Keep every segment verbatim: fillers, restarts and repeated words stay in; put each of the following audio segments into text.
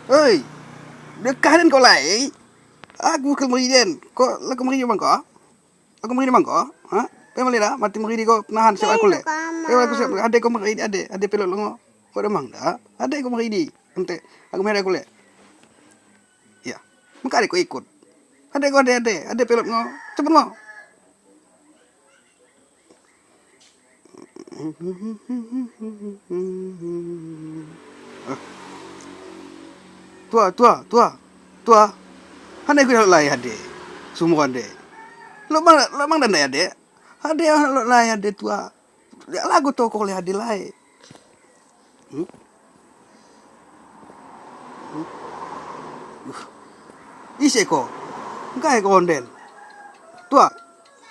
Oi, dekah den ko lae. Aku kal meridi den. Ko, lako meridi bang ko? Lako meridi bang ko? Ha? Pe male da, mati meridi ko, nahan siap aku le. Pe aku siap, ade ko meridi, ade, ade pelot ngo. Ko da mang da, ade ko meridi. Ente, aku meridi aku le. Ya, mengkade ko ikut. Ade ko, ade, ade, ade pelot ngo. Cepet ngo. Ah. Tua, tua, tua, tua. Ande ku lot lae ade. Sumur ande. Lot mang, lot mang ande ade. Ade lot lae ade tua. Lagu toko le ade lae. Hmm? Hmm? Uh. Ise ko? Ngkai ko onden? Tua.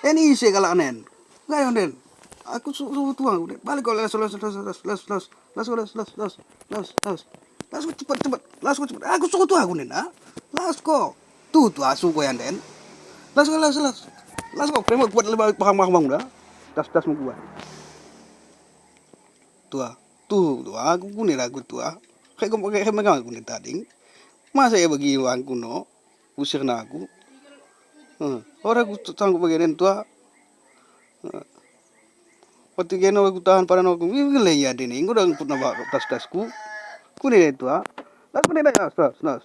En ise kalak nen? Ngkai onden? Aku su-, suruh tua. Balik ko, las, las, las. Las ko, las, las, las. Las, las. Las ko, cepet, cepet. Las ko, cepet. Aku suruh tua aku nen, ah. Las ko. Tuhu tua, suruh ko ian den. Las ko, las, las. Las ko, pe mo kuat lebih paham, paham, paham, dah. Das, das mo kuat. Tua, tuhu tua, aku kune aku tua. Kai ko, kai, kai megang aku ne tading. Masa ia bagi wangku no, usir na aku. Eh, ora aku sanggup bagi den tua. Eh, pati keno aku tahan pada no aku. Wih, gele ia den, enggo dah ngeput na ba tas-tasku. Kune tua. Las kune dah, las, las, las.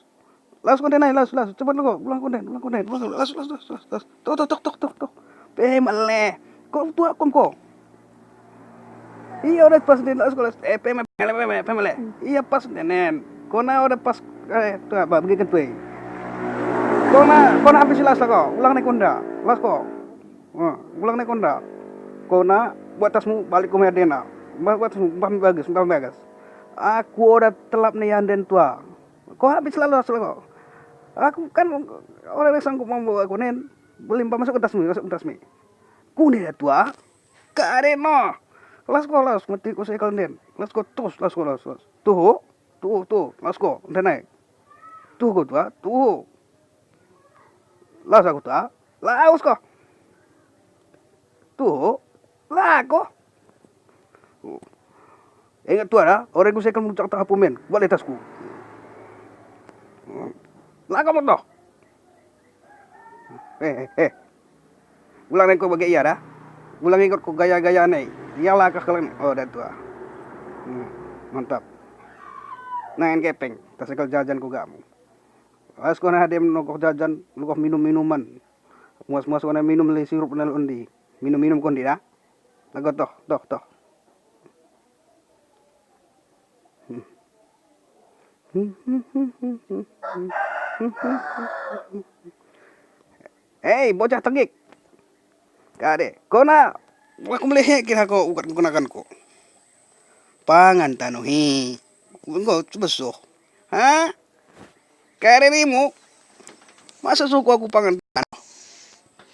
Las konden ai, las, las, cepet lako, ulang konden, ulang konden, ulang, las, las, las, las, las. Tok, tok, tok, tok, tok, tok. Pe male. Ko tua kon ko. Ia oda pas den, las ko, las. Eh, pe male, pe male, pe male. Ia pas denen. Kona oda pas, eh, tua, ba, bagi kentui. Kona, kona habis las lako, ulang ne konda, las ko. Eh, ulang ne konda. Kona, buat tasmu, balik ko me adena. Buat, buat tasmu, mbah bagas, mbah bagas. Aku oda telap ne ian den tua. Ko habis lalu asal ko. Aku kan orang yang sanggup membawa aku nen. Beli mbah masuk ke tasmi, masuk ke tasmi. Kune dah tua. Kade no. Las ko, las, mati ko sekel nen. Las ko, tus, las ko, las, las. Tuhu, tuhu, tuhu, las ko, nden ai. Tuhu ko tua, tuhu. Las aku tua. Las ko. Tuhu, lako. Inget tua dah, orang ku sekel muncak tahapu men, balik tasku. Lako mo toh. Eh, eh, eh. Ulang ne ko bage ia dah. Ulang ikut ko gaya-gaya ne. Ia lakah keleng. Oh, dah tua. Hmm, mantap. Nah, en kepeng, tasekel jajan ko gamu. Las ko na adem nokoh jajan, nokoh minum-minuman. Muas-muas ko na minum le sirup na lendi. Minum-minum ko ndi dah. Lako toh, toh, toh. Hei, bocah tegik. Kade, kona, aku melihat kira ko ukat kenakan ko. Pangan tanoh i. Enggo besuh. Ha? Kade nimu? Masa suku aku pangan tanoh?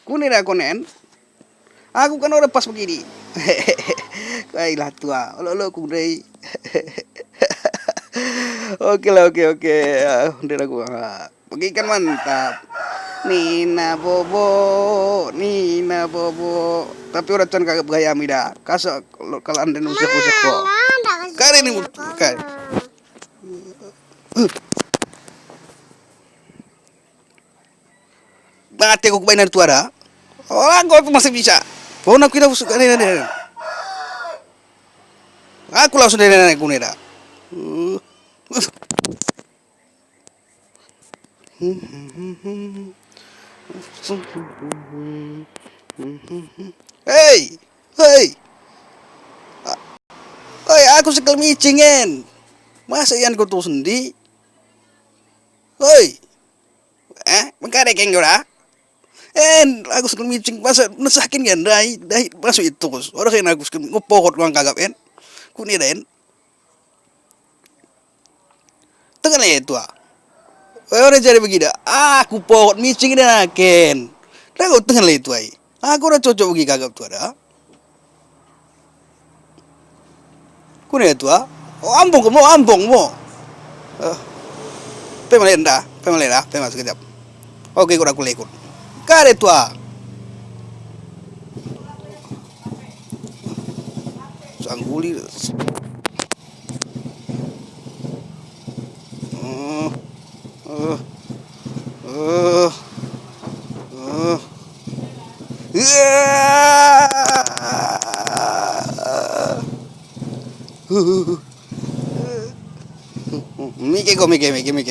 Kune dah konen? Aku kan oda pas begini. Kailah tua, olo-olo ku dei. Oke lah, oke, oke. Ah, ndera ku, ah. Bagi kan mantap. Nina Bobo, Nina Bobo. Tapi oda tuan kagak begaya mi dah. Kaso kalau ande nusuk-nusuk ko. Kade nimu, kade. Mate ko kubain tua dah. Oh, aku, aku masih bisa. Kona aku ida usuk, ade, ade, ade. Aku langsung ade, ade, kune dah. Uh. Hei, hei. A-, hei, aku sekel micing en. Masa ian ko tuhu sendi? Hei. Eh, mengkade keng ora? En, aku sekel micing, masa nesaken kan, dai, dai, masuk itu, Kus. Ora kena aku sekel, ngo pohot ulang kagap, en. Kune dah, en. Tengen le tua. Ora jadi begida, aku pohot micing dah naken. Dah kau tengen le tua i. Aku ora cocok bagi kagap tua dah. Kune tua? Oh, ambong mo, ambong mo. Eh. Pe male dah, pe male dah, pe male sekejap. Oke, kura kulekut. Kade tua? Sangguli. Oh. Uh, uh, uh. Mike ko, mike, mike, mike.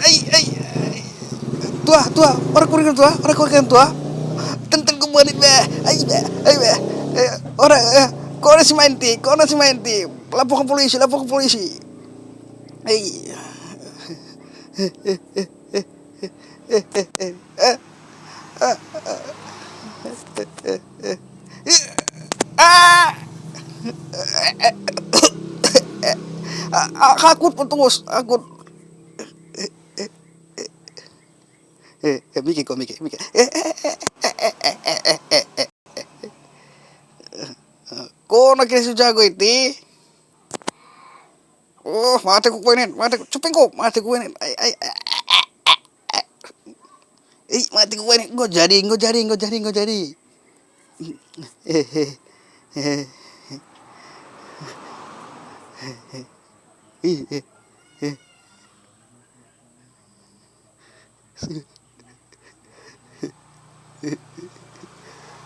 Ai, ai, ai. Tuah, tuah, oda kuringan tuah, oda kuringan tuah. Tenteng ko buani be. Ai be, ai be. Eh, oda, eh, kona si main ti, kona si main ti. Laporken polisi, laporken polisi. Ai. Ah! Ah, akut, putus, akut. Eh, eh, mike ko, mike, mike. Kona kira si jago iti. Oh, mate ko kuenen, mate ko, cuping ko, mate ko kuenen. Ai, ai, ai. Ei, mate ko kuenen, enggo jadi, enggo jadi, enggo jadi, enggo jadi.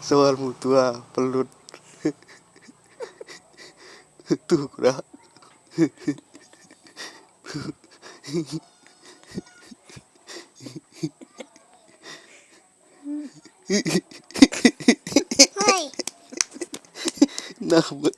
Soalmu tuah, pellut. Tuh, kuda. Hoi. Nah, buat